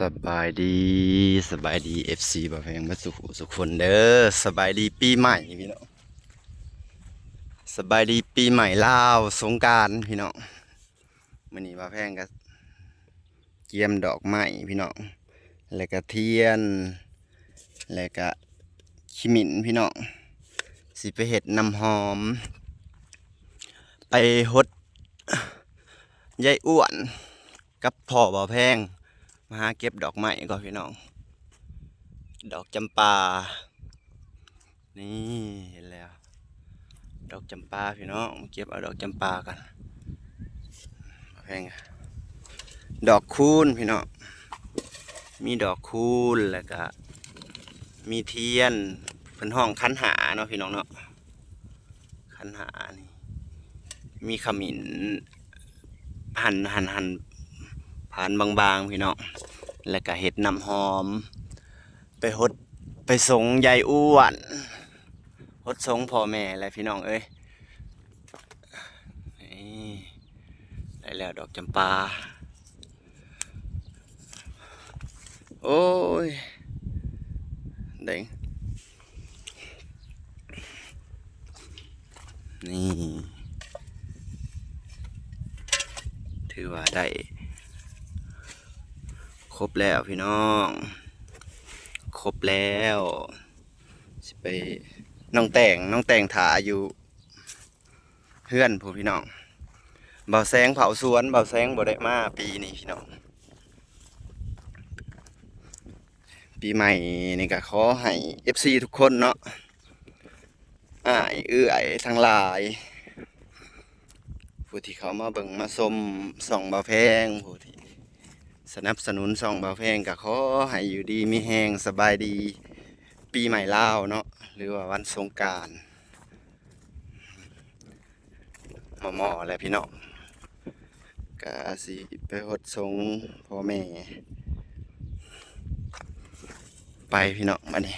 ສະບາຍດີ ສະບາຍດີ ເອັຟຊີ ບ່າວແພງເບິດສູ່ຜູ້ສູ່ຄົນເດີ. ສະບາຍດີປີໃໝ່ພີ່ນ້ອງ ສະບາຍດີປີໃໝ່ລາວ ສົງການພີ່ນ້ອງ. ມື້ນີ້ບ່າວແພງກໍກຽມດອກໄມ້ພີ່ນ້ອງ ແລ້ວກໍທຽນ ແລ້ວກໍຂີ້ໝິ້ນພີ່ນ້ອງ ຊິໄປເຮັດນ້ຳຫອມ ໄປຫົດ ຍາຍອ້ວນກັບພໍ່ບ່າວແພງ ມາຫາເກັບດອກໄມ້ກ່ອນພີ່ນ້ອງ ດອກຈຳປາ ນີ້ເຫັນແລ້ວ ດອກຈຳປາພີ່ນ້ອງ ມາເກັບເອົາດອກຈຳປາກັນ ບ່າວແພງ ດອກຄູນພີ່ນ້ອງ ມີດອກຄູນ ແລ້ວກະມີທຽນ ເພິ່ນຮ້ອງຂັນຫ້າເນາະພີ່ນ້ອງເນາະ. ຂັນຫ້ານີ້ ມີຂະໝິ້ນ ຫັ່ນ ຫັ່ນ ຫັ່ນ ຜ່ານບາງໆ ພີ່ນ້ອງ ແລ້ວກະເຮັດນ້ຳຫອມ ໄປຫົດ ໄປສົງຍາຍອ້ວນ ຫົດສົງພໍ່ແມ່ແຫຼະພີ່ນ້ອງເອີຍ. ນີ້ ໄດ້ແລ້ວດອກຈຳປາ. ໂອ້ຍ ໄດ້ ນີ້ ຖືວ່າໄດ້ຄົບແລ້ວພີ່ນ້ອງ ຄົບແລ້ວ ຊິໄປ ນ້ອງແຕງ ນ້ອງແຕງຖ້າຢູ່ ເຮືອນພຸ້ນພີ່ນ້ອງ ບ່າວແສງເຝົ້າສວນ ບ່າວແສງບໍ່ໄດ້ມາປີນີ້ພີ່ນ້ອງ. ປີໃໝ່ນີ້ກໍຂໍໃຫ້ເອັຟຊີທຸກຄົນເນາະ ອ້າຍເອື້ອຍທັງຫຼາຍ ຜູ້ທີ່ເຂົ້າມາເບິ່ງມາຊົມຊ່ອງບ່າວແພງ ຜູ້ທີ່ສະໜັບສະໜູນຊ່ອງບ່າວແພງ ກໍຂໍໃຫ້ຢູ່ດີມີແຮງ ສະບາຍດີປີໃໝ່ລາວເນາະ ຫຼືວ່າວັນສົງການ ໝໍ່ໆ ແຫຼະພີ່ນ້ອງ ກະຊິໄປຫົດສົງພໍ່ແມ່ ໄປພີ່ນ້ອງ ບາດນີ້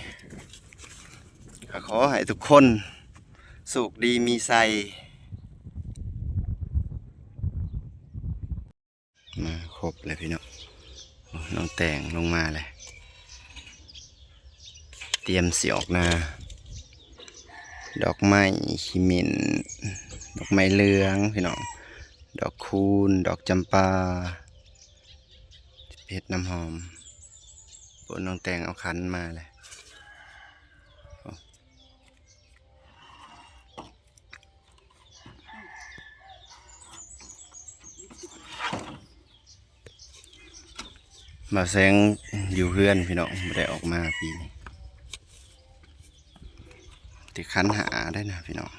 ກໍຂໍໃຫ້ທຸກຄົນໂຊກດີມີໄຊ. ມາຄົບແລ້ວພີ່ນ້ອງ ໂອ້ ນ້ອງແຕງລົງມາແລ້ວ ຕຽມຊິອອກນາ ດອກໄມ້ຂີ້ໝິ້ນ ດອກໄມ້ເຫຼືອງພີ່ນ້ອງ ດອກຄູນ ດອກຈຳປາ ເຮັດນ້ຳຫອມ. ໂອ້ ນ້ອງແຕງເອົາຂັນມາແລ້ວ. ບ່າວແສງຢູ່ເຮືອນພີ່ນ້ອງ ບໍ່ໄດ້ອອກມາປີນີ້ ແຕ່ຂັນຫ້າໄດ້ນະພີ່ນ້ອງ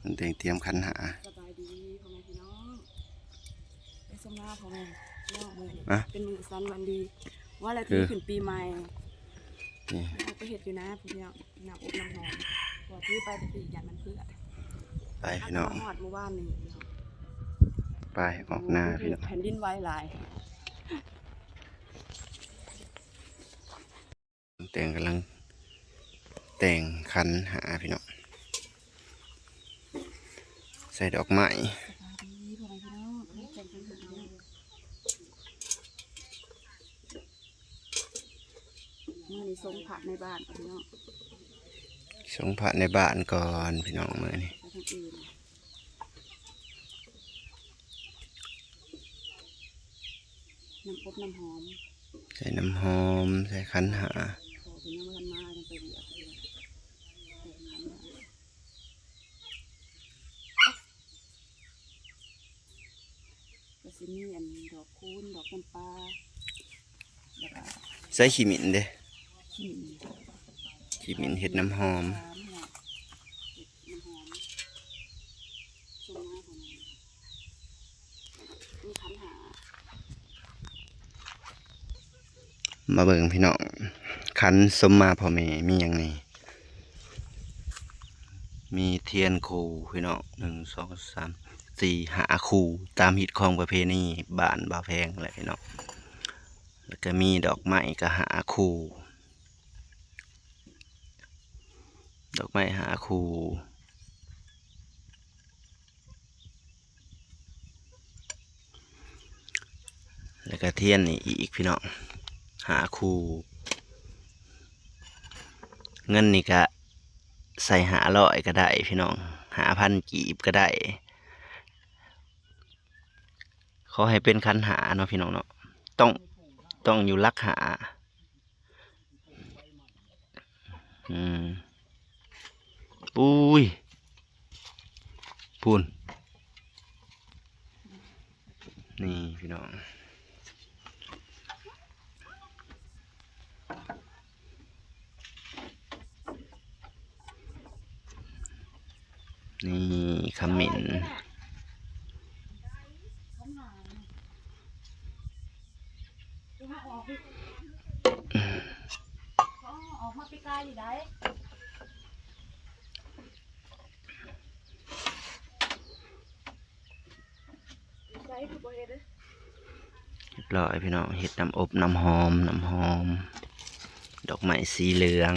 ມັນແຕ່ງຕຽມຂັນຫ້າ. ສະບາຍດີພໍ່ແມ່ພີ່ນ້ອງ ໄປຊົມນາພໍ່ແມ່ພີ່ນ້ອງ ມື້ນີ້ ຮະ ເປັນມື້ສັນວັນດີ ວັນລະທີຂຶ້ນປີໃໝ່ ນີ້ ເຮົາໄປເຮັດຢູ່ນາພີ່ນ້ອງ ນ້ຳອົບນ້ຳຫອມ ເພາະວ່າຖືໄປແຕ່ກີ້ຢ້ານມັນເຜືອ ໄປພີ່ນ້ອງ ມາຮອດມື້ວານນີ້ ໄປອອກນາພີ່ນ້ອງ ແຜ່ນດິນໄຫວຫຼາຍ. ແຕງ ກຳລັງແຕ່ງຂັນຫ້າພີ່ນ້ອງ ໃສ່ດອກໄມ້ ມື້ນີ້ສົງພະໃນບ້ານພີ່ນ້ອງ ສົງພະໃນບ້ານກ່ອນພີ່ນ້ອງ ມື້ນີ້ ໄປທາງອື່ນ ນ້ຳອົບນ້ຳຫອມ ໃສ່ນ້ຳຫອມ ໃສ່ຂັນຫ້າ ພໍ່ເພິ່ນຍັງບໍ່ທັນມາ ຍັງໄປວຽກຢູ່ ແຕ່ງຂັນຫ້າ ກໍຊິມີອັນດອກຄູນ ດອກຈຳປາ ແລ້ວກໍ ໃສ່ຂີ້ໝິ້ນເດ້ ຂີ້ໝິ້ນ ຂີ້ໝິ້ນເຮັດນ້ຳຫອມ ເຮັດນ້ຳຫອມ ຊົມມາຂອງ ມີຂັນຫ້າ ມາເບິ່ງພີ່ນ້ອງ ຂັນສົມມາພໍ່ແມ່ມີຫຍັງແດ່ ມີທຽນຄູ່ພີ່ນ້ອງ ໜຶ່ງ ສອງ ສາມ ສີ່ ຫ້າຄູ່ ຕາມຮີດຄອງປະເພນີບ້ານບ່າວແພງແຫຼະພີ່ນ້ອງ ແລ້ວກໍມີດອກໄມ້ກໍຫ້າຄູ່ ດອກໄມ້ຫ້າຄູ່ ແລ້ວກະທຽນນີ້ອີກພີ່ນ້ອງ ຫ້າຄູ່ ເງິນນີ້ກະໃສ່ຫ້າຮ້ອຍກະໄດ້ພີ່ນ້ອງ ຫ້າພັນກີບກະໄດ້ ຂໍໃຫ້ເປັນຂັນຫ້າເນາະພີ່ນ້ອງເນາະ ຕ້ອງ ຕ້ອງຢູ່ຫຼັກຫ້າ. ອືມ ປຸ້ຍ ພຸ້ນ ນີ້ພີ່ນ້ອງ ນີ້ຂະເໝັນ ອອກມາປີກາຍນີ້ໄດ້ ໃສຄືບໍ່ເຮັດເດ້ ຮຽບຮ້ອຍພີ່ນ້ອງ ເຮັດນ້ຳອົບນ້ຳຫອມ ນ້ຳຫອມ ດອກໄມ້ສີເຫຼືອງ.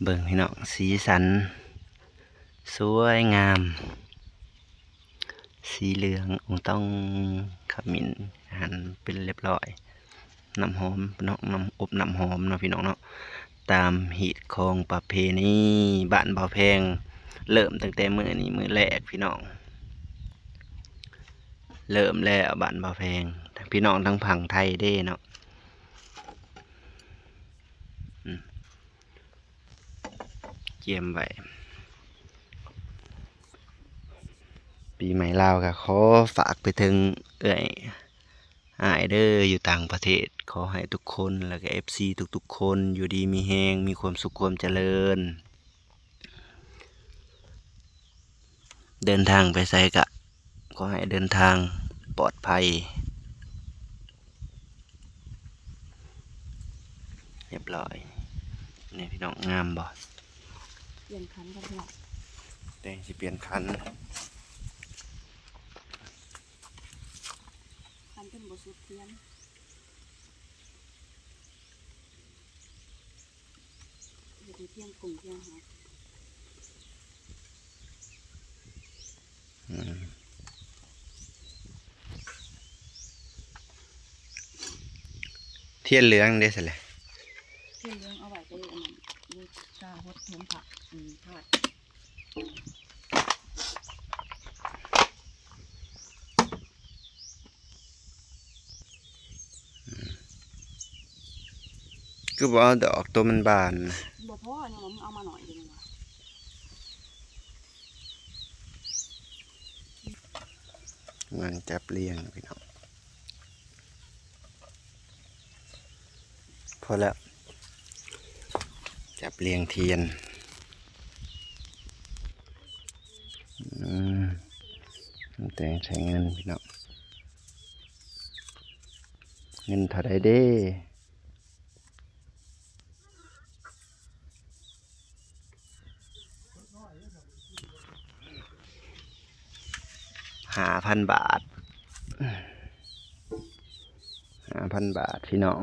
ເບິ່ງພີ່ນ້ອງ ສີສັນສວຍງາມ ສີເຫຼືອງອອງຕອງ ຂະເໝັນຫັ້ນເປັນຮຽບຮ້ອຍ ນ້ຳຫອມເນາະ ນ້ຳອົບນ້ຳຫອມເນາະພີ່ນ້ອງເນາະ ຕາມຮີດຄອງປະເພນີບ້ານບ່າວແພງ ເລີ່ມຕັ້ງແຕ່ມື້ນີ້ມື້ແລກພີ່ນ້ອງ ເລີ່ມແລ້ວບ້ານບ່າວແພງ ພີ່ນ້ອງທາງຝັ່ງໄທເດ້ເນາະ ອືມ ກຽມໄວ້ ປີໃໝ່ລາວກະຂໍຝາກໄປເຖິງເອື້ອຍອ້າຍເດີ ຢູ່ຕ່າງປະເທດ ຂໍໃຫ້ທຸກຄົນ ແລ້ວກະເອັຟຊີທຸກໆຄົນ ຢູ່ດີມີແຮງ ມີຄວາມສຸກຄວາມຈະເລີນ ເດີນທາງໄປໃສກະຂໍໃຫ້ເດີນທາງປອດໄພ ຮຽບຮ້ອຍ ນີ້ພີ່ນ້ອງ ງາມບໍ່? ປ່ຽນຂັນກ່ອນພີ່ນ້ອງ ແຕ່ງຊິປ່ຽນຂັນ ຂັນເພິ່ນບໍ່ສຸດທຽນ. ເຮັດໃຫ້ທຽງກົງທຽງຫັກ ອືມ ທຽນເຫຼືອງເດ້ຊັ້ນແຫຼະ ທຽນເຫຼືອງເອົາໄວ້ແຕ່ອັນນັ້ນ ຢູ່ຊາຫົດໂຮງພະ ອືມ ທາດ. ຄືບໍ່ເອົາດອກໂຕມັນບານນະ ບໍ່ພໍ ຍັງວ່າມຶງເອົາມາໜ້ອຍຢູ່ນີ້ຫວາ ກຳລັງຈັບລຽງພີ່ນ້ອງ. ພໍແລ້ວ ຈັບລຽງທຽນ ອືມ ແຕ່ງໃສ່ເງິນພີ່ນ້ອງ ເງິນເທົ່າໃດເດ້? ຫ້າພັນບາດ ຫ້າພັນບາດພີ່ນ້ອງ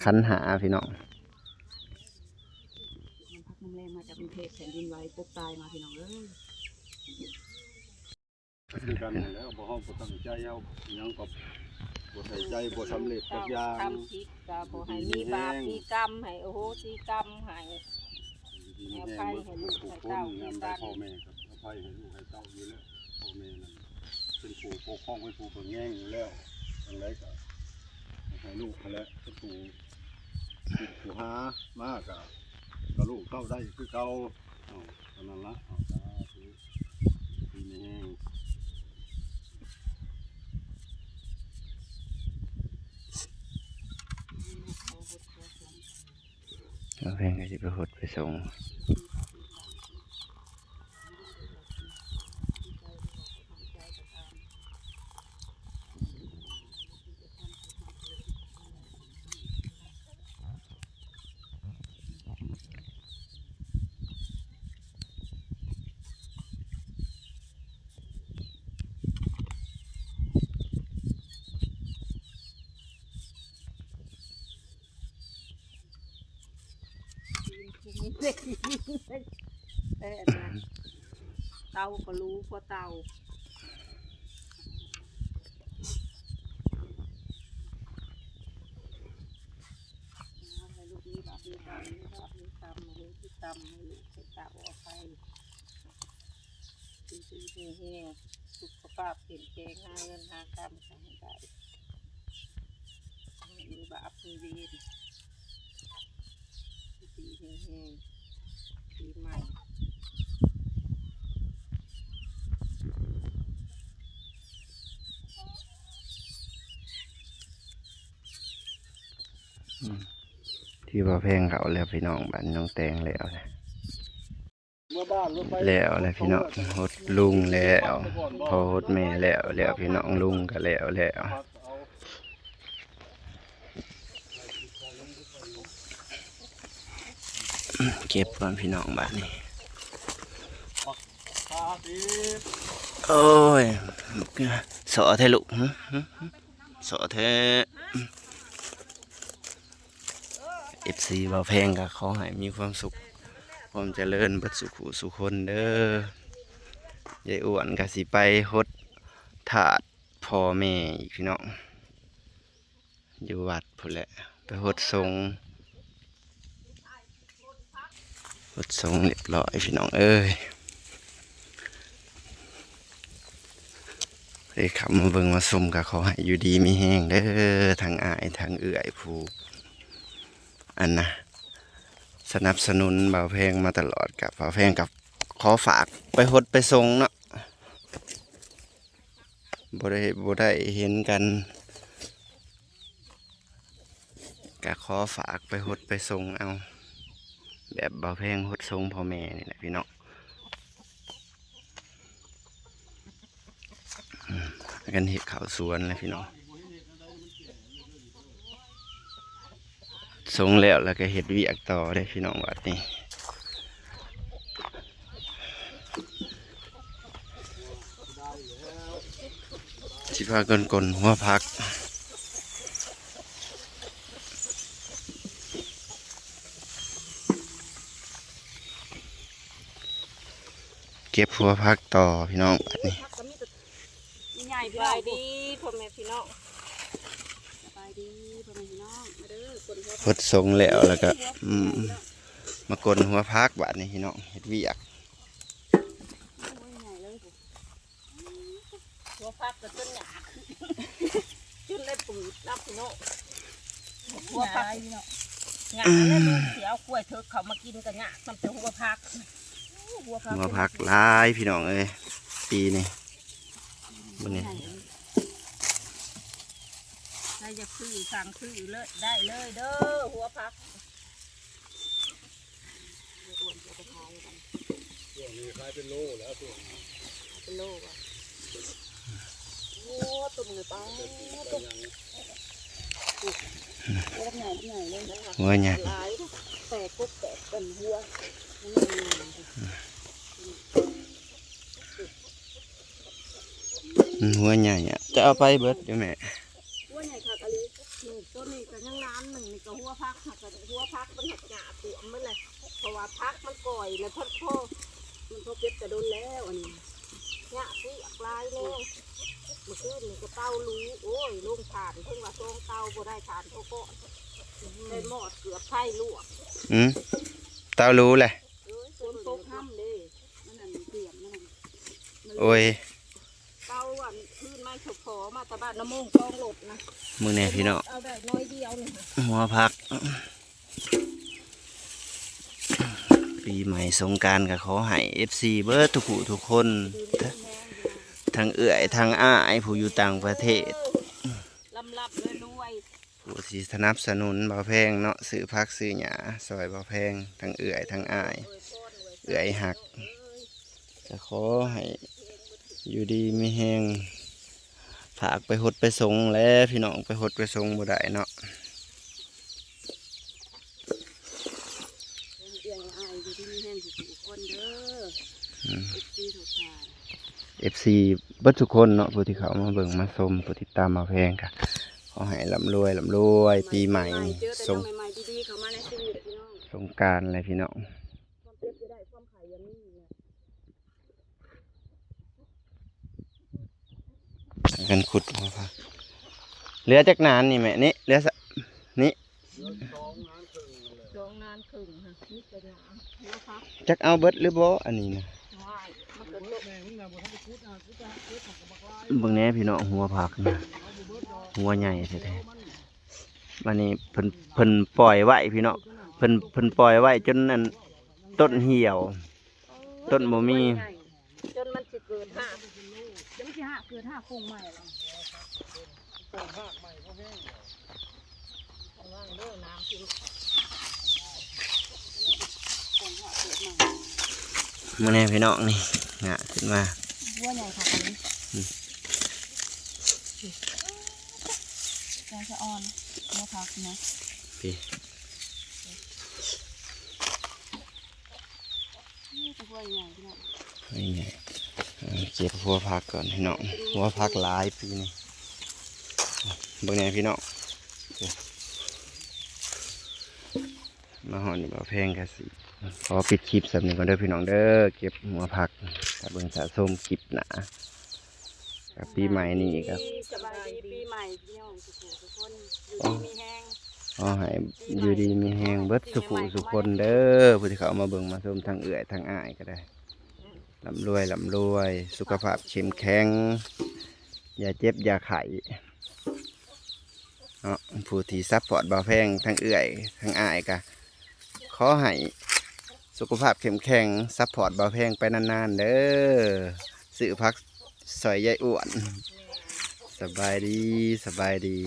ຂັນຫ້າພີ່ນ້ອງ ນ້ຳພັກນ້ຳແຮງມາຈາກກຸງເທບ ແຜ່ນດິນໄຫວປົບຕາຍມາພີ່ນ້ອງເອີຍ. ຄືກັນຫັ້ນແຫຼະ ບໍ່ ເຮົາບໍ່ຕັ້ງໃຈ ເຮົາຫຍັງກໍບໍ່ໃສ່ໃຈ ບໍ່ສຳເລັດຈັກຢ່າງ ທຳຜິດກໍບໍ່ໃຫ້ມີບາບມີກຳ ໃຫ້ອະໂຫສິກຳໃຫ້ ຢູ່ດີມີແຮງ ໃຫ້ອະໄພໃຫ້ລູກໃຫ້ເຕົ້າ ຍາມໃດພໍ່ແມ່ກໍອະໄພໃຫ້ລູກໃຫ້ເຕົ້າຢູ່ແລ້ວ ພໍ່ແມ່ນັ້ນເປັນຜູ້ປົກຄອງ ເປັນຜູ້ເບິ່ງແຍງຢູ່ແລ້ວ ຈັ່ງໃດກໍໃຫ້ລູກຫັ້ນແຫຼະເປັນຜູ້ຄິດຜູ້ຫາ ມາກໍ ກໍລູກເຕົ້າໄດ້ຄືເກົ່າ. ເອົາ ເທົ່ານັ້ນລະ ເອົາ ສາທຸ ດີມີແຮງ. ເອົາ ແພງກໍຊິໄປຫົດໄປສົ່ງ. ແຕ່ນະ ເຕົາກໍຮູ້ກວ່າເຕົາ. ໃຫ້ລູກມີບາບມີກຳ ມີບາບມີກຳ ໃຫ້ລູກໃຫ້ເຕົ້າອອກໄປ ຢູ່ດີມີແຮງ ສຸຂະພາບເຂັ້ມແຂງ ຫາເງິນຫາຄຳກໍໃຫ້ໄດ້ ບໍ່ມີບາບມີເວນ ຢູ່ດີມີແຮງ ປີໃໝ່. ອືມ ທີ່ວ່າແພງເຂົ້າແລ້ວພີ່ນ້ອງ ບ້ານນ້ອງແຕງແລ້ວນະ ແລ້ວແລ້ວພີ່ນ້ອງ ຫົດລຸງແລ້ວ ພໍ່ຫົດແມ່ແລ້ວ ແລ້ວພີ່ນ້ອງ ລຸງກໍແລ້ວແລ້ວ. ເກັບກ່ອນພີ່ນ້ອງ ບາດນີ້ ໂອ້ຍ ສໍ້ແທ້ລູກ ສໍ້ແທ້. ເອັຟຊີ ບ່າວແພງກໍຂໍໃຫ້ມີຄວາມສຸກ ຄວາມຈະເລີນເບິດສູ່ຜູ້ສູ່ຄົນເດີ. ຍາຍອ້ວນກໍຊິໄປຫົດທາດພໍ່ແມ່ອີກພີ່ນ້ອງ ຢູ່ວັດພຸ້ນແຫຼະ ໄປຫົດສົງ ຫົດສົງຮຽບຮ້ອຍພີ່ນ້ອງເອີຍ. ເອີ ເຂົ້າມາເບິ່ງມາຊົມກໍຂໍໃຫ້ຢູ່ດີມີແຮງເດີ ທັງອ້າຍທັງເອື້ອຍຜູ້ ອັນນະ ສະໜັບສະໜູນບ່າວແພງມາຕະຫຼອດ ກັບບ່າວແພງກັບຂໍຝາກໄປຫົດໄປສົງເນາະ ບໍ່ໄດ້ ບໍ່ໄດ້ເຫັນກັນ ກະຂໍຝາກໄປຫົດໄປສົງເອົາ ແບບບ່າວແພງຫົດສົງພໍ່ແມ່ນີ້ແຫຼະພີ່ນ້ອງ. ອືມ ກັນເຮັດເຂົ້າສວນແຫຼະພີ່ນ້ອງ ສົງແລ້ວ ແລ້ວກໍເຮັດວຽກຕໍ່ເດ້ພີ່ນ້ອງ ບັດນີ້ ຊິພາກັນກົ້ນຫົວຜັກ ເກັບຫົວຜັກຕໍ່ພີ່ນ້ອງ ບັດນີ້ ໃຫຍ່ພີ່ນ້ອງ ສະບາຍດີພໍ່ແມ່ພີ່ນ້ອງ ສະບາຍດີພໍ່ແມ່ພີ່ນ້ອງ ມາເດີ ກົ້ນຫົວຜັກ ຫົດສົງແລ້ວ ແລ້ວກໍ ອືມ ມາກົ້ນຫົວຜັກ ບັດນີ້ພີ່ນ້ອງ ເຮັດວຽກ ໂອ້ຍ ໃຫຍ່ເລີຍ ຫົວຜັກກໍຈົນຍາກ ຈົນໄດ້ປືດນຳພີ່ນ້ອງ ຫົວຜັກ ຍາກແລ້ວ ລູກຊິເອົາກ້ວຍເຖິກເຂົ້າມາກິນກໍຍາກ ນຳແຕ່ຫົວຜັກ ຫົວຜັກ ຫົວຜັກຫຼາຍພີ່ນ້ອງເອີຍ ປີນີ້ ມື້ນີ້ ໃຜຢາກຊື້ສັ່ງຊື້ເລີຍ ໄດ້ເລີຍເດີ ຫົວຜັກ. ອ້ວນເຂົາກໍຂາຍກັນ ຊ່ວງນີ້ຂາຍເປັນໂລແລ້ວ ຊ່ວງນີ້ເປັນໂລວ່າ ໂອ້ ຕົວນີ້ປາ ໂຕໃຫຍ່ ໃຫຍ່ເລີຍ ຫົວໃຫຍ່ ຫຼາຍ ແຕກກົບແຕກເປັນຫົວ ມັນຫົວໃຫຍ່ອະ ຈະເອົາໄປເບິດຢູ່ແມ່ ຫົວໃຫຍ່ຄັກອີ່ຫຼີ ນີ້ ໂຕນີ້ກໍຍັງລ້ານໜຶ່ງ ນີ້ກໍຫົວຜັກ ຫາກກໍຫົວຜັກມັນຫາກຫຍ້າຖ້ວມໝົດແຫຼະ ເພາະວ່າຜັກມັນກ່ອຍແລ້ວ ພໍ ມັນພໍເກັບແຕ່ດົນແລ້ວ ອັນນີ້ຫຍ້າເປີກຫຼາຍແຮງ ມື້ຄືນນີ້ກໍເຕົາຫຼູ ໂອ້ຍ ລົງຖ່ານ ເພິ່ນວ່າສອງເຕົາບໍ່ໄດ້ຖ່ານພໍເກາະ ໄດ້ໝອດເກືອບໄຟລວກ ອືມ ເຕົາຫຼູແຫຼະ ເອີຍ ຝົນຕົກຫ້ຳເດ້ ມັນອັນເຕຍມ ມັນອັນ ໂອ້ຍ ເຕົາອັນຄືນໄມ້ສະເພາະມາແຕ່ບ້ານນະໂມງ ສອງລົດນະ ເບິ່ງແດ່ພີ່ນ້ອງ ເອົາໄດ້ໜ້ອຍດຽວນີ້ ຫົວຜັກ ປີໃໝ່ສົງການກໍຂໍໃຫ້ເອັຟຊີເບິດທຸກຜູ້ທຸກຄົນ ທັງເອື້ອຍທັງອ້າຍຜູ້ຢູ່ຕ່າງປະເທດ ລ່ຳໆລວຍໆ ຜູ້ທີ່ສະໜັບສະໜູນບ່າວແພງເນາະ ຊື້ຜັກຊື້ຫຍ້າຊ່ອຍບ່າວແພງ ທັງເອື້ອຍທັງອ້າຍ ເອື້ອຍຮັກ ກໍຂໍໃຫ້ຢູ່ດີມີແຮງ ຝາກໄປຫົດໄປສົງແຫຼະພີ່ນ້ອງ ໄປຫົດໄປສົງບໍ່ໄດ້ເນາະ ເອື້ອຍອ້າຍຢູ່ດີມີແຮງທຸກໆຄົນເດີ ອືມ ເອັຟຊີທຸກທ່ານ ເອັຟຊີເບິດທຸກຄົນເນາະ ຜູ້ທີ່ເຂົ້າມາເບິ່ງມາຊົມ ຜູ້ຕິດຕາມບ່າວແພງ ກໍຂໍໃຫ້ລ່ຳລວຍ ລ່ຳລວຍ ປີໃໝ່ ໃໝ່ໆ ເຈີແຕ່ ສົງ ແນວໃໝ່ໆ ດີໆ ເຂົ້າມາໃນຊີວິດພີ່ນ້ອງ ສົງການແຫຼະພີ່ນ້ອງ. ກັນຂຸດຫົວຜັກ ເຫຼືອຈັກໜານນີ້ແມ່ ນີ້ ເຫຼືອສະ ນີ້ ສອງໜານເຄິ່ງຫັ້ນ ມີແຕ່ຫຍ້າ ຫົວຜັກ ຈັກເອົາເບິດຫຼືບໍ່ ອັນນີ້ນະ ຫວ້າຍ ມັນກໍຕົກ ເບິ່ງແດ່ພີ່ນ້ອງ ຫົວຜັກນະ ຫົວໃຫຍ່ແທ້ໆ ບາດນີ້ເພິ່ນ ເພິ່ນປ່ອຍໄວ້ພີ່ນ້ອງ ເພິ່ນ ເພິ່ນປ່ອຍໄວ້ຈົນອັນ ຕົ້ນຫ່ຽວ ຕົ້ນບໍ່ມີ ຈົນມັນຊິເກີດຮາກ ຈະມັນຊິຮາກເກີດຮາກປົງໃໝ່ລະ ປົງຮາກໃໝ່ບໍ່ແຮງ ລະວັງເດີນ້ຳຊິ ປົງຮາກເກີດໃໝ່ ມື້ນີ້ພີ່ນ້ອງນີ້ ຫຍ້າຂຶ້ນມາ ຫົວໃຫຍ່ຄັກອັນນີ້ ອືມ ແກງສະອອນ ຫົວຜັກນະ ພີ້ ນີ້ຄືຫົວໃຫຍ່ພີ່ນ້ອງ ຫົວໃຫຍ່ ເອີ ເກັບຫົວຜັກກ່ອນພີ່ນ້ອງ ຫົວຜັກຫຼາຍປີນີ້ ເບິ່ງແດ່ພີ່ນ້ອງ ມາຮອດນີ້ ບ່າວແພງກະຊິຂໍປິດຄລິບສ່ຳນີ້ກ່ອນເດີພີ່ນ້ອງເດີ ເກັບຫົວຜັກ ຖ້າເບິ່ງຖ້າຊົມຄລິບໜ້າ ກັບປີໃໝ່ນີ້ກໍ ສະບາຍດີປີໃໝ່ພີ່ນ້ອງ ສຸຂູສຸຄົນ ຢູ່ດີມີແຮງ ຂໍໃຫ້ຢູ່ດີມີແຮງເບິດສຸຂູສຸຄົນເດີ ຜູ້ທີ່ເຂົ້າມາເບິ່ງມາຊົມ ທັງເອື້ອຍທັງອ້າຍກໍໄດ້ ລ່ຳລວຍ ລ່ຳລວຍ ສຸຂະພາບເຂັ້ມແຂງ ຢ່າເຈັບຢ່າໄຂ້ເນາະ ຜູ້ທີ່ຊັບພອດບ່າວແພງ ທັງເອື້ອຍທັງອ້າຍກໍຂໍໃຫ້ສຸຂະພາບເຂັ້ມແຂງ ຊັບພອດບ່າວແພງໄປນານໆເດີ ຊື້ຜັກຊ່ອຍຍາຍອ້ວນ ສະບາຍດີ ສະບາຍດີ.